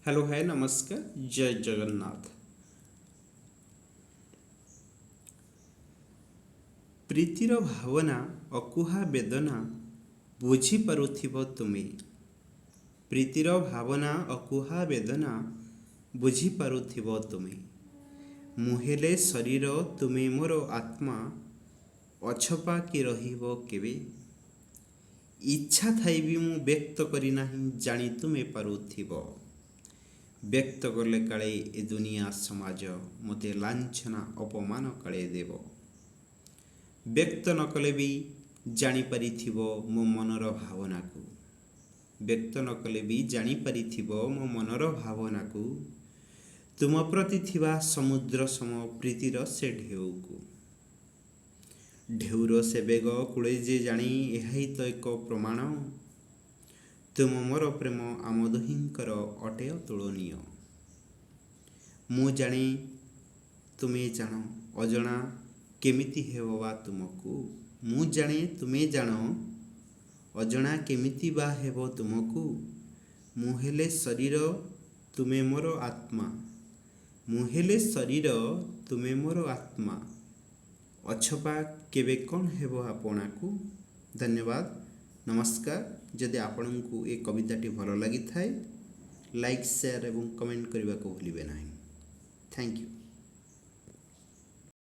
Hello, ହାଏ, ନମସ୍କାର, ଜୟ ଜଗନ୍ନାଥ। ପ୍ରୀତିର ଭାବନା, ଅକୁହା ବେଦନା ବୁଝିପାରୁଥିବ ତୁମେ। ପ୍ରୀତିର ଭାବନା, ଅକୁହା ବେଦନା ବୁଝିପାରୁଥିବ ତୁମେ। ମୁଁ ହେଲେ ଶରୀର, ତୁମେ ମୋର ଆତ୍ମା, ଅଛପା କି ରହିବ କେବେ? ଇଚ୍ଛା ଥାଇ ବି ମୁଁ ବ୍ୟକ୍ତ କରିନାହିଁ, ଜାଣି ତୁମେ ପାରୁଥିବ। ବ୍ୟକ୍ତ କଲେ କାଳେ ଏ ଦୁନିଆ ସମାଜ ମୋତେ ଲାଞ୍ଛନା ଅପମାନ କାଳେ ଦେବ। ବ୍ୟକ୍ତ ନ କଲେ ବି ଜାଣିପାରିଥିବ ମୋ ମନର ଭାବନାକୁ। ବ୍ୟକ୍ତ ନ କଲେ ବି ଜାଣିପାରିଥିବ ମୋ ମନର ଭାବନାକୁ, ତୁମ ପ୍ରତି ଥିବା ସମୁଦ୍ର ସମ ପ୍ରୀତିର ସେ ଢେଉକୁ। ଢେଉର ସେ ବେଗ କୂଳେ ଯେ ଜାଣି, ଏହା ହିଁ ତ ଏକ ପ୍ରମାଣ, ତୁମ ମୋର ପ୍ରେମ ଆମ ଦୁହିଁଙ୍କର ଅଟେ ଅତୁଳନୀୟ। ମୁଁ ଜାଣେ, ତୁମେ ଜାଣ, ଅଜଣା କେମିତି ହେବ ବା ତୁମକୁ? ମୁଁ ଜାଣେ, ତୁମେ ଜାଣ, ଅଜଣା କେମିତି ବା ହେବ ତୁମକୁ? ମୁଁ ହେଲେ ଶରୀର, ତୁମେ ମୋର ଆତ୍ମା। ମୁଁ ହେଲେ ଶରୀର, ତୁମେ ମୋର ଆତ୍ମା, ଅଛପା କେବେ କ'ଣ ହେବ ଆପଣାକୁ? ଧନ୍ୟବାଦ, ନମସ୍କାର। ଯଦି ଆପଣଙ୍କୁ ଏ କବିତାଟି ଭଲ ଲାଗିଥାଏ, ଲାଇକ୍, ସେୟାର ଏବଂ କମେଣ୍ଟ କରିବାକୁ ଭୁଲିବେ ନାହିଁ। Thank you.